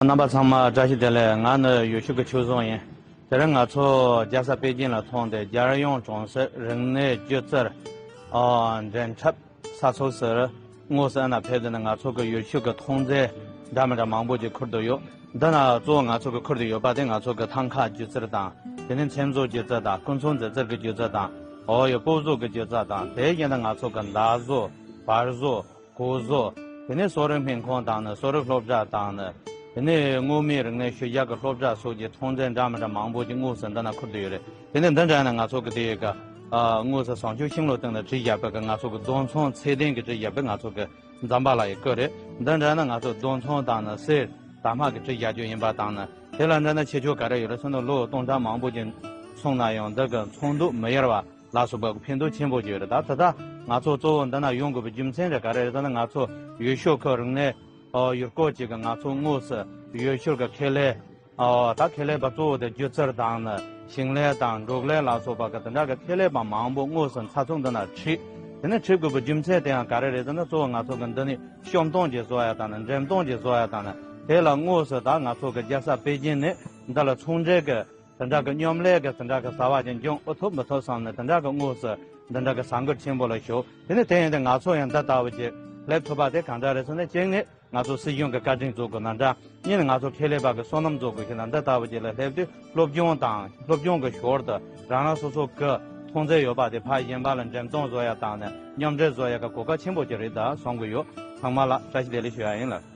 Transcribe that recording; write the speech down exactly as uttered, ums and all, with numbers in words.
རྣམ་པ་ཚང་མ་བཀྲ་ཤིས་བདེ་ལེགས། ང་ནི་ཡུལ་ཤུལ་གྱི་ཆོས་བཟང་ཡིན། དེ་རིང་ང་ཚོ་རྒྱལ་ས་པེ་ཅིན་ལ་ཐོན་ཏེ་རྒྱལ་ཡོངས་གྲོང་གསེབ་རིག་གནས་སྒྱུ་རྩལ་ཨ་འགྲེམས་འཁྲབ་ས་ཚོགས་སུ་དངོས་སུ་ཨ་ན་ཕེབས་ཏེ་ནི་ང་ཚོ་གི་ཡུལ་ཤུལ་གྱི་མཐོང་རྫས་འདྲ་མི་འདྲ་མང་པོ་ཅིག་ཁུར་དུ་ཡོད། འདི་ན་གཙོ་བོ་ང་ཚོ་གི་ཁུར་དུ་ཡོད་པ་དེ་ང་ཚོ་གི་ཐང་ཀ་སྒྱུ་རྩལ་དང་། དེ་ནས་མཚན་བཟོ་སྒྱུ་རྩལ་དང་། སྐུ་ཚོགས་མཛེས་རྩལ་གྱི་སྒྱུ་རྩལ་དང་། འོ་ཡོ་སྤོ་བཟོ་གི་སྒྱུ་རྩལ་དང་། དེ་བཞིན་དུ་ང་ཚོ་གི་མདའ་བཟོ། བར་བཟོ། གོས་བཟོ། དེ་ནས་གསོ་རིག་སྨན་ཁང་དང་ནི་གསོ་རིག་སློབ་གྲྭ་དང་ནི། དེ་ནས་མངོན་མིན་རིག་གནས་ཤུལ་བཞག་གི་སློབ་གྲྭ་སོགས་ཀྱི་མཐོང་རྫས་འདྲ་མི་འདྲ་མང་པོ་ཅིག་དངོས་སུ་འདི་ན་ཁུར་དུ་ཡོད་རེད། དེ་ནས་འདི་འདྲ་ནི་ང་ཚོ་གི་དེ་ཡི་ག་ཨ་དངོས་སུ་བཟང་སྤྱོད་ཤིང་ལོ་སྟེང་ལ་བྲིས་བཞག་པའི་གི་ང་ཚོ་གི་རྡོ་ཚོན་ཚད་ལྡན་གྱི་བྲིས་བཞག་པའི་ང་ཚོ་གི་ཛམ་བྷ་ལ་ཡི་སྐུ་རེད། འདི་འདྲ་ནི་ང་ཚོ་རྡོ་ཚོན་དང་ནི་གསེར་དར་དམར་གྱི་བྲིས་བཞག་རྒྱུ་ཡིན་པ་དང་ནི། དེ་ལ་འདྲ་ན་ཁྱད་ཆོས་ག་རེ་ཡོད་རེད་ཟེར་ན། ལོ་སྟོང་ཕྲག་མང་པོ་ཅིག་སོང་ན་ཡང་འདི་གི་ཚོན་མདོག་མི་ཡལ་བ་ལ་སོགས་པ་ཕན་ཐོགས་ཆེན་པོ་ཅིག་ཡོད་རེད། ད་ད་ལྟ་ང་ཚོ་གཙོ་བོ་འདི་ན་ཡོང་དགོས་པའི་རྒྱུ་མཚན་དེ་ག་རེ་རེད་ཟེར་ན། ང་ཚོ་ཡུལ་ཤུལ་ཁུལ་རིག་གནས་ཨོ་ཡུལ་སྐོར་ཅིག་གི་ང་ཚོ་དངོས་སུ་ཡུལ་ཤུལ་གྱི་ཁེ་ལས། ཨོ་ད་ཁེ་ལས་པ་གཙོ་བོ་དེ་སྒྱུ་རྩལ་དང་ནི་ཞིང་ལས་དང་འབྲོག་ལས་ལ་སོགས་པ་གི་དེ་འདྲ་གི་ཁེ་ལས་པ་མང་པོ་དངོས་སུ་ཚ་ཚོང་འདི་ན་ཁྲིད། དེ་ནས་ཁྲིད་དགོས་པའི་རྒྱུ་མཚན་དེ་ཡང་ག་རེ་རེད་ཟེར་ན། གཙོ་བོ་ང་ཚོ་གི་འདི་ནས་བཤམས་སྟོན་ཅིག་བཟོ་ཡ་དང་ནི། འགྲེམས་སྟོན་ཅིག་བཟོ་ཡ་དང་ནི། དེ་ལ་དངོས་སུ་ད་ང་ཚོ་གི་རྒྱལ་ས་པེ་ཅིན་ནས་འདི་ལ་ཚོང་འབྲེལ་གི་དེ་འདྲ་གི་མཉམ་ལས་གི་དེ་འདྲ་གི་བྱ་བ་ཅིག་འགྱངས་ཨུ་ཐུབ་མི་ཐུབ་བསམ་ནས་དེ་འདྲ་གི་དངོས་སུ་འདི་འདྲ་གི་ཟ་འགུལ་ཆེན་པོ་ལ་ཞུགས། དེ་ནས་དེ་ཡིན་ཏེ་ང་ཚོ་ཡང་འདི་ལྟ་བུ་ཅིག་སླེབས་ཐུབ་པ་དེ་གང་འདྲ་རེད་ཟེར་ན། གཅིག་ནས་ང་ཚོ་སྲིད་གཞུང་གི་བཀའ་དྲིན་རྫོགས་དགོས་ན་འདྲ། གཉིས་ནས་ང་ཚོ་ཁེ་ལས་པ་གི་བསོད་ནམས་རྫོགས་དགོས་ཤེ་ན། འདི་ལྟ་བུ་ཅིག་ལ་སླེབས་དུས་སློབ་སྦྱོང་དང་སློབ་སྦྱོང་གི་ཞོར་དུ་རང་རང་སོ་སོ་གི་མཐོང་རྫས་ཡོད་པ་དེ་ཕར་གཞན་པ་ལ་འགྲེམས་སྟོན་བཟོ་ཡ་དང་ནི་མཉམ་འབྲེལ་བཟོ་ཡ་གི་གོ་སྐབས་ཆེན་པོ་ཅིག་རེད་ད་བསམ་གི་ཡོད། ཚང་མ་ལ་བཀྲ་ཤིས་བདེ་ལེགས་ཞུ་ཡ་ཡིན་ལ།